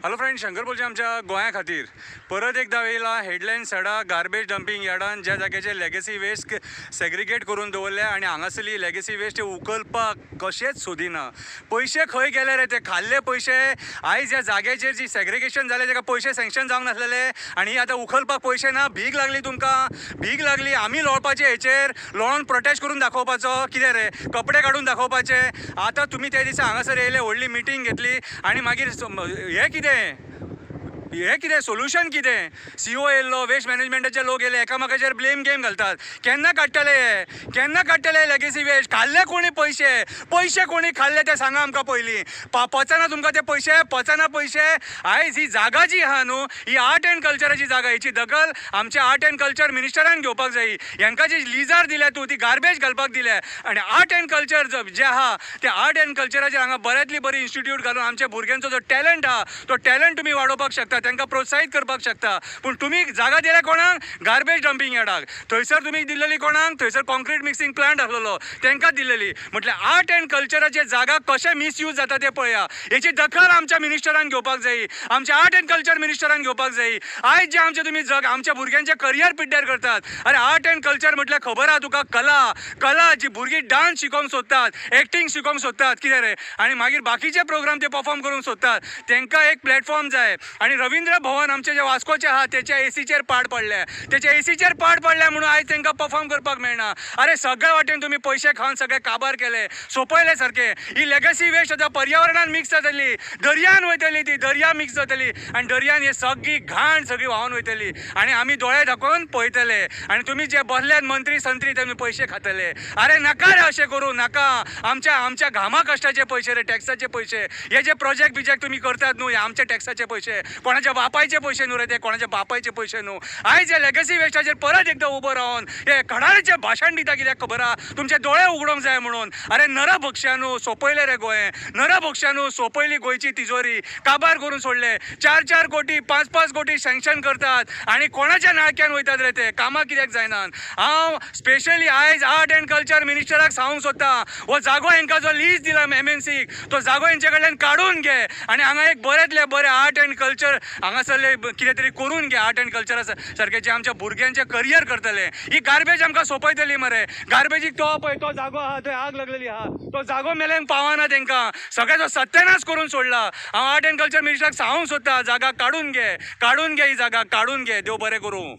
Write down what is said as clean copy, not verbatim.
Hello friend, Shankar पोलचे आमच्या गोंया खातीर परत एकदा येयला हेडलँड सडा गार्बेज डंपींग यार्डान, ज्या जाग्याचेर लेगेसी वेस्ट सेग्रिगेट करून दवरल्या आनी हांगासरली लेगेसी वेस्ट उखलपाक कशेंच सोदिना. पयशे खंय गेले रे ते खाल्ले पयशे? आयज ह्या जाग्याचेर जी सेग्रिगेशन जालें तेका पयशे सँक्शन जावंक नासलेले आनी आतां उखलपाक पयशे ना. भीक लागली तुमकां, भीक लागली. आमी लोळपाचे हेचेर, लोळोन प्रोटेस्ट करून दाखोवपाचो कितें रे, कपडे काडून दाखोवपाचे. आतां तुमी त्या दिसा हांगासर येयले, व्हडली मिटींग घेतली आनी मागीर हें कितें, हें कितें सोल्युशन कितें? सीओ येयल्लो, वेस्ट मॅनेजमेंटाचे लोक येयले, एकामेकाचेर ब्लेम गेम घालतात. केन्ना काडटले हे, केन्ना काडटले लेगेसी वेस्ट? खाल्ले कोणी पयशे? पयशे कोणी खाल्ले ते सांगा आमकां पयलीं. पचना तुमकां ते पयशे, पचना पयशे. आयज ही जागा जी आहा न्हू, ही आर्ट एंड कल्चराची जागा, हेची दखल आमच्या आर्ट एंड कल्चर मिनिस्टरान घेवपाक जायी. हेंकां जी लिजार दिल्या तूं, ती गार्बेज घालपाक दिल्या. आनी आर्ट एंड कल्चर जे आहा ते आर्ट एंड कल्चराचेर हांगा बऱ्यांतली बरी इन्स्टिट्यूट घालून आमच्या भुरग्यांचो जो टॅलंट आहा तो टॅलंट तुमी वाडोवपाक शकता, तांकां प्रोत्साहीत करपाक शकता. पूण तुमी जागा दिल्या कोणाक? गार्बेज डंपींग यार्डाक. थंयसर तुमी दिल्लेली कोणाक? थंयसर कॉन्क्रीट मिक्सिंग प्लांट आसलेलो तांकां दिल्लेली. म्हटल्यार आर्ट एंड कल्चराचे जागा कशें मिसयूज जाता ते पळया. हेची दखल आमच्या मिनिस्टरान घेवपाक जायी, आमच्या आर्ट एंड कल्चर मिनिस्टरान घेवपाक जायी. आयज जे आमचे तुमी जग आमच्या भुरग्यांचे करियर पिड्ड्यार करतात. अरे आर्ट एंड कल्चर म्हटल्यार खबर आहा तुका, कला, कला जी भुरगीं डान्स शिकोवंक सोदतात, एक्टींग शिकोवंक सोदतात कितें रे, आनी मागीर बाकीचे प्रोग्राम ते परफॉर्म करूंक सोदतात, तांकां एक प्लॅटफॉर्म जाय. आनी रवींद्र भवन आमचे जे वास्कोचे आहा तेच्या एसीचेर पाड पडल्या, तेच्या एसीचेर पाड पडल्या म्हणून आयज तांकां परफॉर्म करपाक मेळना. अरे सगळ्या वाटेन तुमी पयशे खावन सगळे काबार केले, सोंपयले सारके. ही लेगसी वेस्ट आतां पर्यावरणान मिक्स जातली, दर्यान वयतली, ती दर्या मिक्स जातली आनी दर्यान ही सगळी घाण सगळी व्हांवन वयतली आनी आमी दोळे धाकोवन पळयतले. आनी तुमी जे बसल्यात मंत्री संत्री तुमी पयशे खातले. अरे नाका रे, अशें करूं नाका. आमच्या आमच्या घामा कश्टाचे पयशे रे, टॅक्साचे पयशे. हे जे प्रोजेक्ट बिजेक्ट तुमी करतात न्हू, हे आमच्या टॅक्साचे पयशे, कोणाच्या बापायचे पयशे न्हू रे ते, कोणाच्या बापायचे पयशे न्हू. आयज हे लेगसी वेस्टाचेर परत एकदां उबो रावन हे कडारीचें भाशण दिता कित्याक खबर आहा? तुमचे दोळे उगडोंक जाय म्हणून. अरे नरभक्षानू सोंपयले रे गोंय, नरभक्षानू सोंपयली गोंयची तिजोरी, काबार करून सोडले. 4-4 कोटी 5-5 कोटी सँक्शन करतात आनी कोणाच्या नाळक्यान वयतात रे ते, कामां कित्याक जायनात? हांव स्पेशली आयज आर्ट एंड कल्चर मिनिस्टराक सांगूंक सोदता, हो जागो हेंकां जो लीज दिला एमएनसीक तो जागो हेंचे कडल्यान काडून घे आनी हांगा एक बऱ्यांतले बरें आर्ट एंड कल्चर हांगासरले कितें तरी करून घे. आर्ट एंड कल्चरा सारकें जे आमच्या भुरग्यांचें करियर करतले. ही गार्बेज आमकां सोंपयतली मरे. गार्बेजीक तो पळय तो जागो आहा थंय आग लागलेली आहा, तो जागो मेल्यान पावना तांकां, सगळ्याचो सत्यानाश करून सोडला. हांव आर्ट एंड कल्चर मिनिस्टराक सांगूंक सोदता, जागा काडून घे, काडून घे, ही जागा काडून घे. देव बरें करूं.